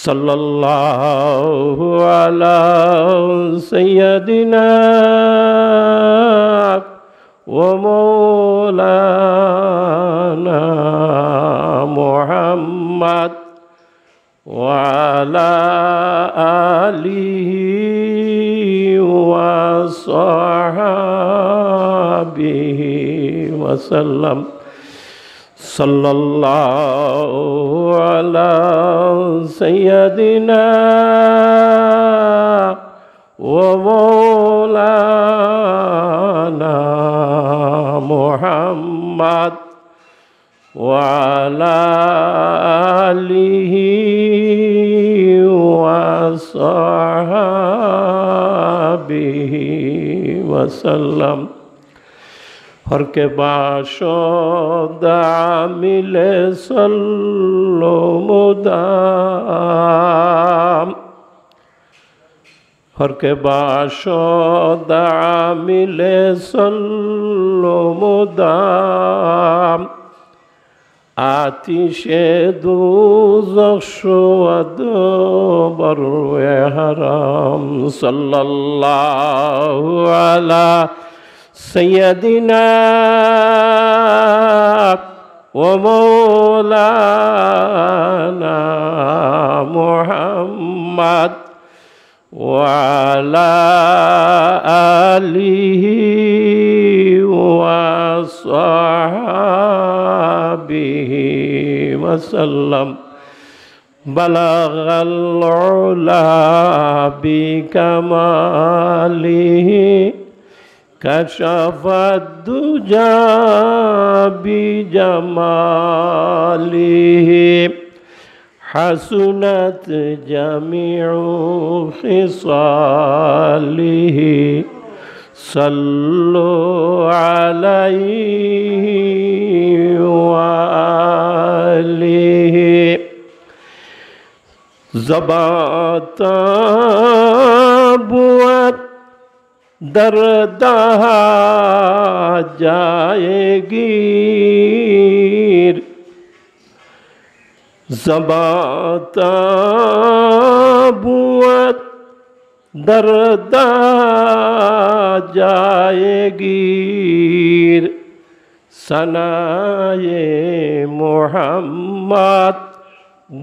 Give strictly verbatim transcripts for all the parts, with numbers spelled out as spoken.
صلى الله على سيدنا ومولانا محمد وعلى آله وصحبه وسلم. صلى الله على سيدنا ومولانا محمد وعلى آله وصحبه وسلم. ہر کہ باشد عامل صلو مدام، ہر کہ باشد عامل صلو مدام، آتش دوزخ شود بر وی حرام۔ صلی اللہ علی سیدنا و مولانا محمد وعلى آله وصحبه وسلم. بلغ العلا بكماله، كشف الدجى بجماله، حسنت جميع خصاله، صلوا عليه وآله. زبان تاب بود در ده‌جای گیر، زبان تاب بود در ده‌جای گیر، ثنای محمد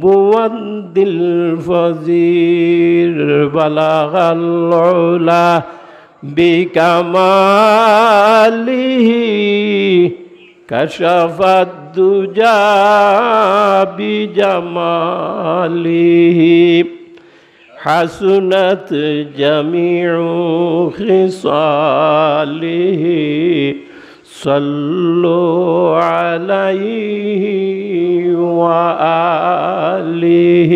بود دلپذیر. بلغ العلا بكماله، كشف الدجى بجماله، حسنت جميع خصاله، صلوا عليه وآله.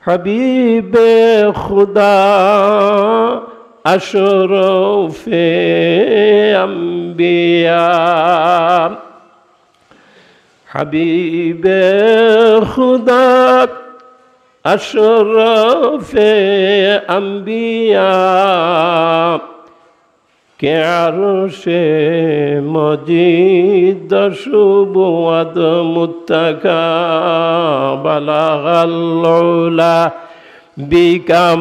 حبیب خدا اشرف انبیا، حبیب خدا اشرف انبیا، که عرش مجید دش بود متکا. بلغ العلا بکماله،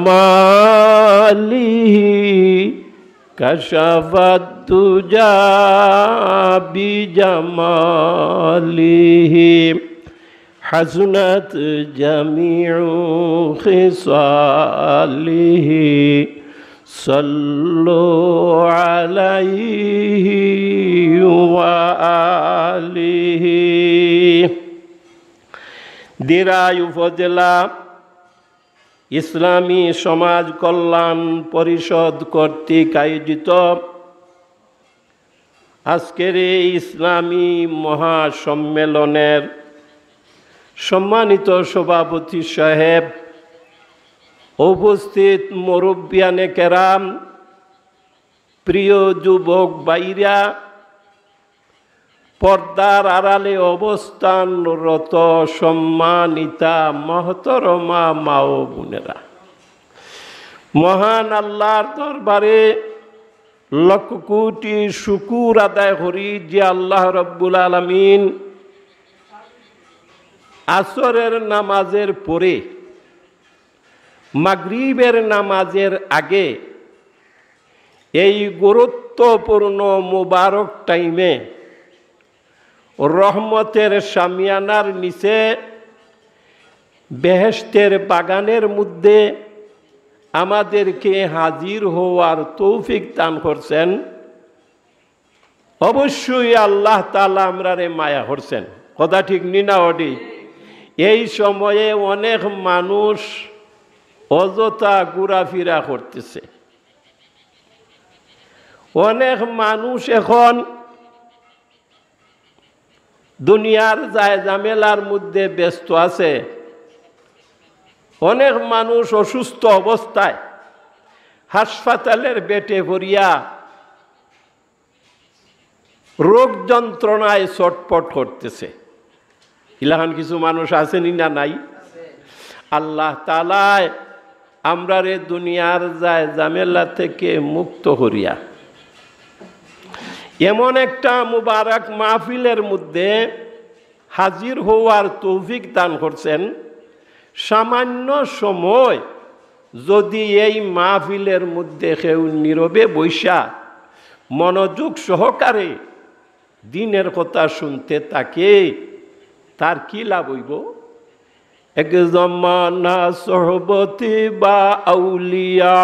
کشف الدجی بجماله، حسنت جمیع خصاله، صلوا علیه و آله. দিরাই উপজেলা ইসলামী সমাজ কল্যাণ পরিষদ কর্তৃক আয়োজিত আজকের এই ইসলামী মহাসম্মেলনের সম্মানিত সভাপতি সাহেব, উপস্থিত মুরব্বিয়ানে কেরাম, প্রিয় যুবক ভাইরা, পর্দার আড়ালে অবস্থানরত সম্মানিতা মহতরমা মা ও বোনেরা, মহান আল্লাহর দরবারে লক্ষ কোটি শুকুর আদায় করি যে আল্লাহ রব্বুল আলামিন আসরের নামাজের পরে, মাগরিবের নামাজের আগে এই গুরুত্বপূর্ণ মুবারক টাইমে রহমতের শামিয়ানার নিচে বেহেশতের বাগানের মধ্যে আমাদেরকে হাজির হওয়ার তৌফিক দান করছেন। অবশ্যই আল্লাহ তাআলা আমরারে মায়া করছেন, কথা ঠিক নি না অডি? এই সময়ে অনেক মানুষ অযথা ঘোরাফেরা করতেছে। অনেক মানুষ এখন দুনিয়ার যায় ঝামেলার মধ্যে ব্যস্ত আছে। অনেক মানুষ অসুস্থ অবস্থায় হাসপাতালের বেডে পড়িয়া রোগ যন্ত্রণায় ছটফট করতেছে। ইলাখান কিছু মানুষ আছে নি না নাই? আল্লাহ তাআলায় আমরারে দুনিয়ার যায় ঝামেলা থেকে মুক্ত করিয়া এমন একটা মুবারক মাহফিলের মধ্যে হাজির হওয়ার তৌফিক দান করছেন। সামান্য সময় যদি এই মাহফিলের মধ্যে কেউ নীরবে বইসা মনোযোগ সহকারে দ্বীনের কথা শুনতে থাকে, তার কি লাভ অইবো? এক জমানা সোহবতে বা আউলিয়া,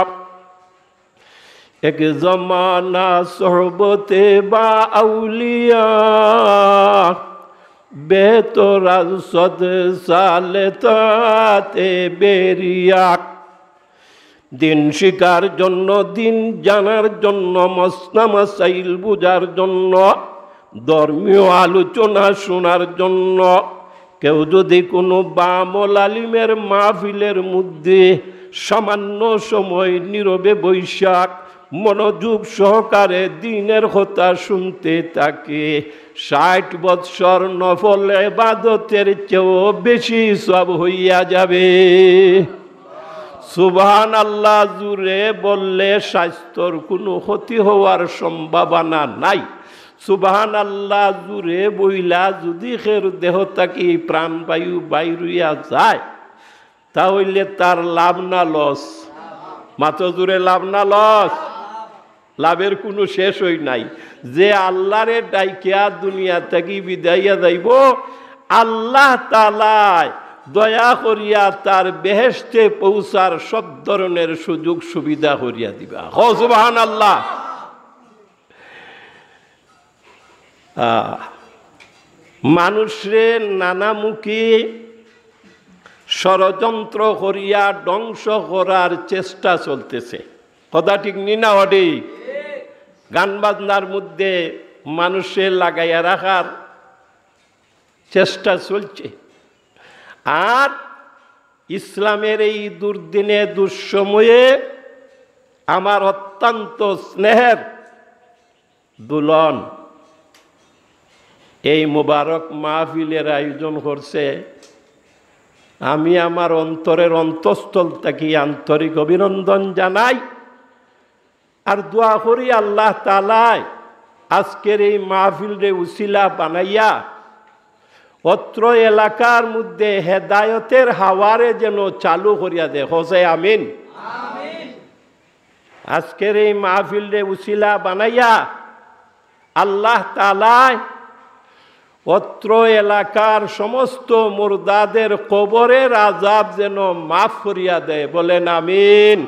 এক জমানা সোহবতে বা আউলিয়া, বেতরাজ সদ সালে তাতে বেরিয়া। দ্বীন শিখার জন্য, দ্বীন জানার জন্য, মসলা মাসাইল বুঝার জন্য, ধর্মীয় আলোচনা শোনার জন্য কেউ যদি কোনো বামল আলিমের মাহফিলের মধ্যে সামান্য সময় নীরবে বইসা মনোযোগ সহকারে দ্বীনের কথা শুনতে থাকে, ষাট বৎসর নফল ইবাদতের চেয়েও বেশি সওয়াব হইয়া যাবে। সুবহানাল্লাহ জুরে বললে স্বাস্থ্যর কোনো ক্ষতি হওয়ার সম্ভাবনা নাই। সুবহানাল্লাহ জুরে বইলা যদি কেউর দেহ থাকি প্রাণবায়ু বাইর অইয়া যায়, তা অইলে তার লাভ না লস? মাতো জুরে, লাভ না লস? লাভের কোনো শেষ অই নাই। যে আল্লাহরে ডাকিয়া দুনিয়া থাকি বিদাইয়া যাইবো, আল্লাহ তাআলায় দয়া করিয়া তার বেহেশতে পৌঁছার সব ধরনের সুযোগ সুবিধা করিয়া দিবা। কও সুবহানাল্লাহ। আহ, মানুষরে নানামুখী ষড়যন্ত্র করিয়া ধ্বংস করার চেষ্টা চলতেছে। কথা ঠিক নি না অডি? গান বাজনার মধ্যে মানুষরে লাগাইয়া রাখার চেষ্টা চলছে। আর ইসলামের এই দুর্দিনে দুঃসময়ে আমার অত্যন্ত স্নেহের দুলন এই মোবারক মাহফিলের আয়োজন করছে। আমি আমার অন্তরের অন্তঃস্থল থাকি আন্তরিক অভিনন্দন জানাই। আর দোয়া করি আল্লাহ তাআলায় আজকের এই মাহফিলরে উসিলা বানাইয়া অত্র এলাকার মধ্যে হেদায়তের হাওয়ারে যেন চালু করিয়া দেয়। কও চাই আমিন। আজকের এই মাহফিলরে উসিলা বানাইয়া আল্লাহ তাআলায় অত্র এলাকার সমস্ত মুর্দাদের কবরের আযাব যেন মাফ করিয়া দেয়। বলেন আমিন।